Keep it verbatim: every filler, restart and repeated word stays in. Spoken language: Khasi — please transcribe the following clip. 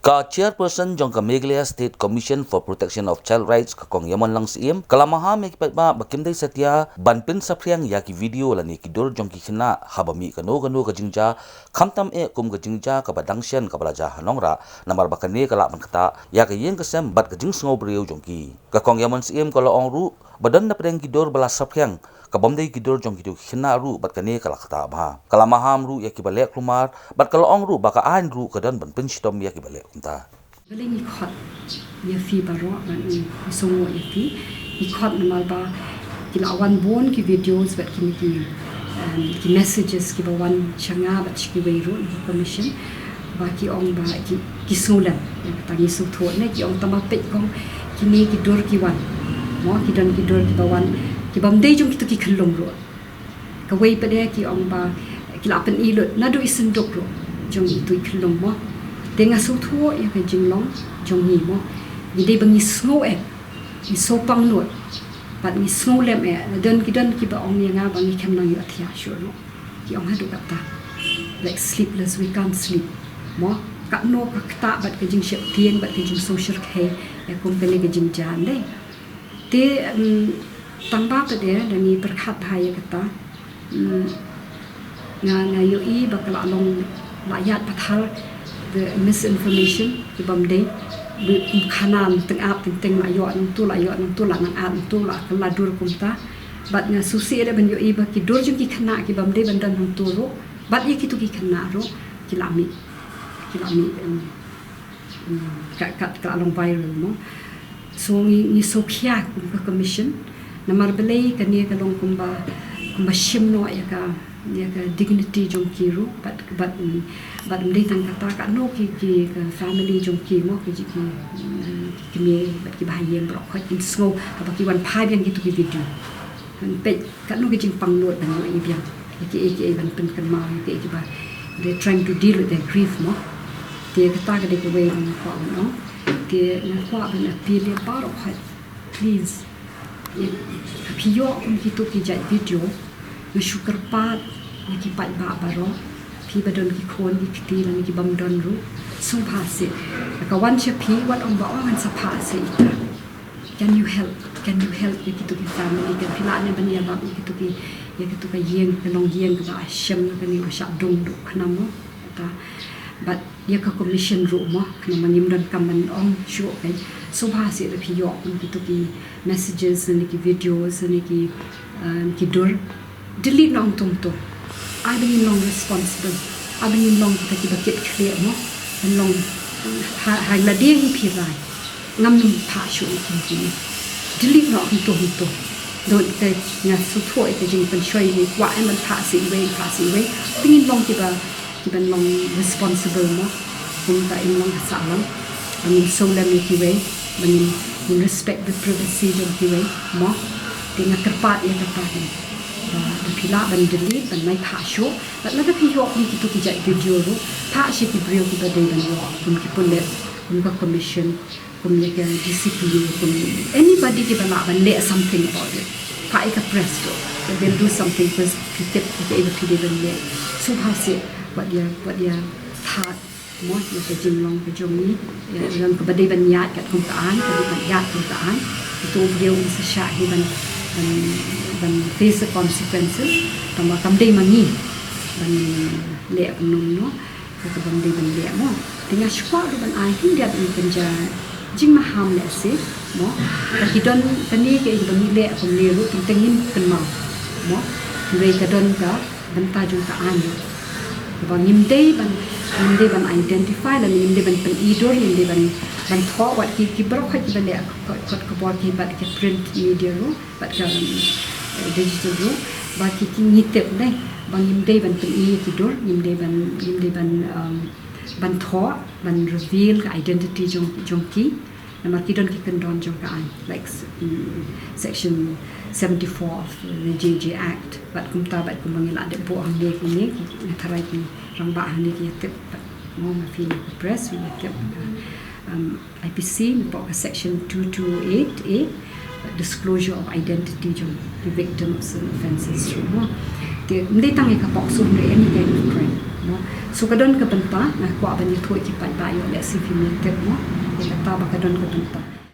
Ka Chairperson jong ka Meghalaya State Commission for Protection of Child Rights, ka Kong Ïamonlang Syiem, ka la maham ïa ki paidbah ba kim dei satia ban pynsaphriang ïa ki video lane ki dur jong ki khynnah haba mih kano kano ka jingjia, khamtam eh kum ka jingjia kaba dang shen kaba la jia ha nongrah, namar ba kane ka lah ban ktah ïa ka ïing ka sem bad ka jingsngew briew jong ki. Ka Kong Ïamon Syiem ka la ong ruh ba don na pdeng ki dur ba la saphriang, ka bym dei ki dur jong kito ki khynnah ruh bad kane ka la ktah bha. Ka la maham ruh ïa kiba leh kulmar bad ka la ong ruh ba ka aiñ ruh ka don ban pynshitom ïa kiba leh kumta. Balei ngi khot ïa phi baroh, ba ngi sngewnguh ïa phi? Ngi khot namar ba ki la wan bun ki videos bad kine ki, em, ki messages kiba wan sha nga bad sha kiwei ruh na ka commission, ba ki ong ba ki, ki sngewlem. Ïa kata ngi sngewthuh ne, ki ong tang ba peit kong kine ki dur ki wan, mo, ki don ki dur kiba wan, ki bym dei jong kito ki khyllung ruh. Kawei pat de ki ong ba ki la pyni lut naduh i synduk ruh jong ito i khyllung, mo. Te nga sngewthuh ïa ka jinglong jong ngi, mo. Ngi dei ba ngi sngew eh, ngi sngewpang lut bad ngi sngewlem eh. Don ki, don kiba ong ïa nga ba ngi khlem nang ïohthiah shuh ruh. Ki ong haduh katta, like, sleepless, we can't sleep, mo. Katno ka ktah bad ka jingsheptieng bad ka jingsngewsyrkhei ïa kum kane ka jingjia, dei. Te, em, tang ba pat de, da ngi pyrkhat bha ïa kata, em, nga, nga ïohi ba ka la long, la ïaid pathar the misinformation ki bym dei. Kum khana teng ap teng teng, la ïoh nangto, la ïoh nangto, la nang ap nangto, la kylla dur kumta. Bad nga sngewsih de ban ïohi ba ki dur jong ki khynnah ki bym dei ban don hangto ruh, bad ïa kito ki khynnah ruh ki la mih, ki la mih, em, em, ka, ka, ka la long viral, mo. So ngi, ngi sngewkhia kum ka commission, namar balei kane ka long kumba, kumba shim noh ïa ka, ïa ka dignity jong ki ruh, bad, bad, em, bad ym dei tang kata, katno ki, ki, ka family jong ki, mo, ki, ki, em, ki kmie bad kiba ha ïing baroh khoit kin sngew haba ki wan phai biang kito ki video. Peit katno ka jingpang lut ban ïohi biang ïa kiei kiei, ban pynkynmaw ïa kiei kiba, they're trying to deal with their grief, mo. Te kata ka dei kawei ba nga kwah ban ong. Te nga kwah ban appeal ïa baroh khoit, please, ïa, phi ïoh kum kito ki jait video, nga shu kyrpad ïa ki paidbah baroh, phi ba don ki khun ki kti lane ki bym don ruh, sngewbha seh. Ka wan sha phi, wat ong ba, oh, ngan sa phah seh ita. Can you help? Can you help ïa kito ki family? Kan phi lah ne ban ïarap ïa kito ki, ïa kito ka ïing, ka longïing kaba shim na kane, ba shah dung duh khnang, mo. Kata. Bad ïa ka commission ruh, mo, khnang ba ngim don kam ban ong shuh, kan. Sngewbha seh lada phi ïoh kum kito ki messages ne ki videos ne ki, um, ki dur, delete noh hangto hangto. Ai ba ngin long responsible. Ai ba ngin long kita kiba kit khlieh, mo. Ban long ha, ha lade hi phi rai. Ngam phah shuh ïa kine. Delete noh hangto hangto. Don te nga sngewthuh ïa ka jingpynshoi, ngi kwah em ban phah seh iwei, phah seh iwei. Ba ngin long kiba, kiban long responsible, mo. Kumta im long ha sahlang. Ba ngin sngewlem ïa kiwei, ba ngin, ngin respect the privacy jong kiwei, mo. Te nga kyrpad ïa kata, kan. Ba, ba phi lah ban delete, ban mai phah shuh. Bad lada phi ïoh kum kito ki jait video ruh, phah sha ki briew kiba dei ban ïoh, kum ki pulit, kum ka commission, kum ïa ka D C P U, kum anybody kiba lah ban leh something about it. Phah ïa ka press ruh, they will do something, 'cause phi tip ïa kaei ba phi dei ban leh. Sngewbha seh, wat ïa, wat ïa thad, mo, ïa ka jinglong ka jong ngi. Ïa, ïa kaba dei ban ïaid katkum ka aiñ, ka dei ban ïaid kum ka aiñ. Uto u briew un sa shah hi ban, ban, ban face the consequences. Tangba kam dei ma ngi ban leh kumno kumno. Kaba ym dei ban leh, mo. Te nga shu kwah ruh ban ai khyndiat ïa ka jingmaham lehse, mo. Ba ki don kane kaei ba ngi leh kumne ruh, teng teng ngin kynmaw, mo. Hynrei ka don ka bynta jong ka aiñ ruh. Kaba ngim dei ban, ngim dei ban identify lane ngim dei ban pyni dur, ngim dei ban, ban thoh, wat ki, ki baroh khoit kiba leh khot, khot khubor ki bad ki print media ruh. Bad ka, um, digital ruh, ba ki, ki ngi tip ne, ba ngim dei ban pyni ïa ki dur, ngim dei ban, ngim dei ban, um, ban thoh, ban reveal ka identity jong, jong ki. Namar ki don ki kyndon jong ka aiñ, like, um, section seventy-four of the J J Act. Bad kumta, bad kumba ngi la dep buh hangne, hangne, ki, ki tharai ki rangbah hangne ki tip, bad mo ma phi na ka press, phi tip, um, I P C, napoh ka section two two eight A, disclosure of identity jong the victim of certain offences ruh, mo. Te ym dei tang ïa ka POCSO, hynrei any kind of crime. So ka don ka bynta, nga kwah ban ïathuh ïa ki paidbah ïoh leh C V me tip mo. Ïa kata ba ka don ka bynta.